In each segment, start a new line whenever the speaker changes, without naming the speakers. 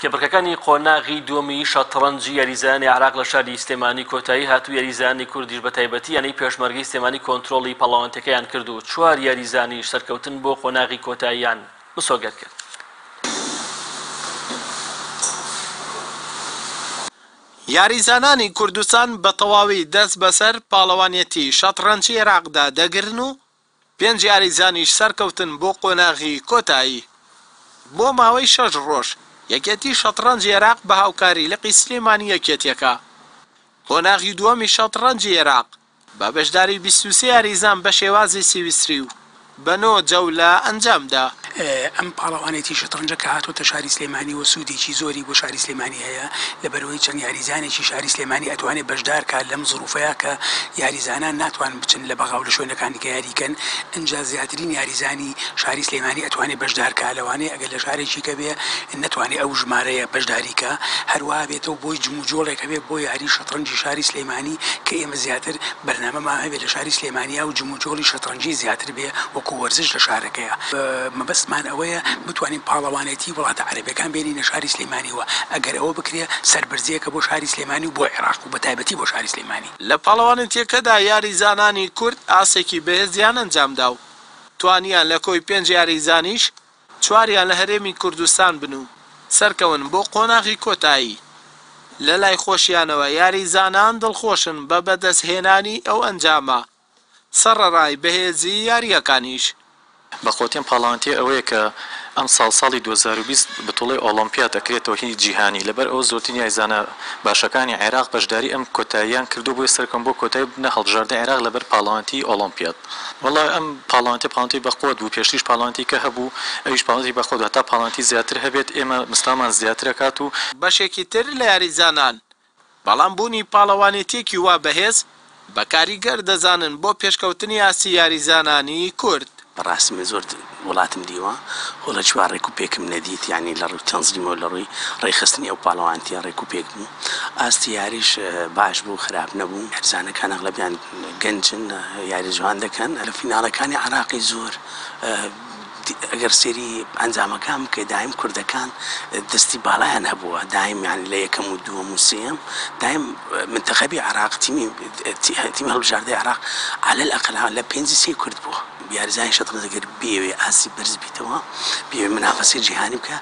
کێبڕکێکانی قۆناغی دووەمی شەتڕەنجی یاریزانانی عێراق لە شاری سلێمانی کۆتایی هات و یاریزانانی کوردیش بە تایبەتی یانەی پێشمەرگەی سلێمانی کۆنترۆڵی پاڵەوانێتیەکەیان کرد و چوار یاریزانیش سەرکەوتن بۆ قۆناغی کۆتاییان مسۆگەر کرد.
یاریزانانی کوردستان بە تەواوی دەست بەسەر پاڵەوانێتی شەتڕەنجی عێراقدا دەگرن و پێنج یاریزانیش سەرکەوتن بۆ قۆناغی کۆتایی. بۆ ماوەی شەش ڕۆژ یەکێتی شەتڕەنجی عێراق بە هاوکاری لقی سلێمانی یەکێتیەکە قۆناغی دووەمی شەتڕەنجی عێراق بە بەشداری 23 یاریزان بە شێوازی سویسری و بە نۆ جەولە ئەنجامدا.
ئەم پاڵەوانێتی شەتڕەنجە کە هاتۆتە شاری سلێمانی و سوودێکی زۆری بۆ شاری سلێمانی هەیە، لەبەرئەوەی چەند یاریزانێکی شاری سلێمانی ئەتوانێ بەشدار کا لەم زروفەیا کە یاریزانان ناتوانن بچن لە بەغا و لە شوێنەکانی کە یاری کەن، ئنجا زیاترین یاریزانی شاری سلێمانی ئەتوانێ بەشدار کا، لەوانەیە ئەگەر لە شارێکی کە بێ نەتوانێ ئەو ژمارەیە بەشداری کا، هەروا بێتەوە بۆی جموجۆڵێک هەبێ بۆ یاری شەتڕەنجی شاری سلێمانی کە ئێمە زیاتر بەرنامەمان هەبێ لە شاری سلێمانیا و جموجۆڵی شەتڕەنجی زیاتر بێ وەکو وەرزش لە شارەکەیا. مەبەستمان ئەوەیە بتوانین پاڵەوانێتی وڵاتە عەرەبیەکان بێنینە شاری سلێمانی و ئەگەر ئەوە بکرێ سەربەرزیەکە بۆ شاری سلێمانی و بۆ عێراق و بەتایبەتی بۆ شاری سلێمانی.
لە پاڵەوانێتیەکەدا یاریزانانی کورد ئاستێکی بەهێزیان ئەنجامدا و توانیان لە کۆی پێنج یاریزانیش چواریان لە هەرێمی کوردستان بن و سەرکەون بۆ قۆناغی کۆتایی. لەلای خۆشیانەوە یاریزانان دڵخۆشن بە بەدەستهێنانی ئەو ئەنجامە، سەڕەڕای بەهێزیی یارییەکانیش.
بەقوەتی ئەم پاڵەوانێتیە ئەوەیە کە ئەمساڵ ساڵی 2020 بتوڵەی ئۆڵۆمپیاد ئەکرێتەوە هی جیهانی لەبەر ئەوە زۆرترین یاریزانە باشەکانی عێراق بەشداری ئەم کۆتاییان کردووە بۆیە سەرکەون بۆ کۆتایی ببنە هەڵبژاردەی عێراق لەبەر پاڵەوانێتی ئۆڵۆمپیاد. وەڵا ئەم پاڵەوانێتیە پاڵەوانێتی بەقوەت بوو پێشتریش پاڵەوانێتی کە هەبوو ئەویش پاڵەوانێتی بەقوەت بوو هەتا پاڵەوانێتی زیاتر هەبێت ئێمە مستەوامان زیاتر ئەکات و.
بەشێکی تر لە یاریزانان بەڵام بوونی پاڵەوانێتییەکی وا بەهێز بە کاریگەر دەزانن بۆ پێشکەوتنی ئاستی یاریزانانی کورد.
بەڕاستی من زۆر وڵاتم دیوە هۆڵێکی وا ڕێک و پێکم نەدیت یانی لە ڕووی تەنزیمەوە لە ڕووی ڕێکخستنی ئەو پاڵەوانتیە ڕێک و پێک بوو ئاستی یاریش باش بوو خراپ نەبوو یاریزانەکان ئەغلەبیان گەنجن یاری جوان دەکەن لە فیناڵەکانی عێراقی زۆر ئەگەر سەیری ئەنجامەکان بکەی دایم کوردەکان دەستی باڵایان هەبووە دایم یانی لە یەکەم و دووەم و سێیەم دایم منتەخەبی عێراق تیمی تیمی هەڵبژاردەی عێراق عەلەل ئەقەل لە پێنجی سێی کورد بووە. یاریزانی شەتڕەنج ئەگەر بیەوێ ئاستی بەرز بیتەوە بیەوێ منافەسەی جیهانی بکا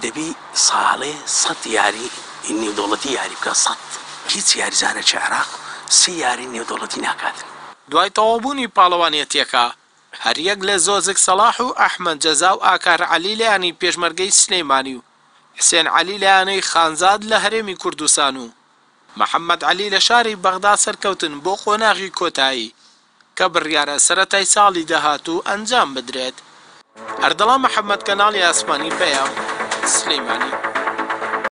دەبی ساڵێ سەد یاری نێودەوڵەتی یاری بکا سەد هیچ یاریزانێکی عێراق سێ یاری نێودەوڵەتی ناکات.
دوای تەواوبوونی پاڵەوانێتییەکە، هەریەک لە زۆزک سەڵاح و ئەحمەد جەزا و ئاکار عەلی لە یانەی پێشمەرگەی سلێمانی و حسێن عەلی لە یانەی خانزاد لە هەرێمی کوردستان و محەمەد عەلی لە شاری بەغدا سەرکەوتن بۆ قۆناغی کۆتایی کە بڕیارە سەرەتای ساڵی داهاتوو ئەنجام بدرێت. ئەردەڵان محەمەد کەناڵی ئاسمانی پەیام، سلێمانی.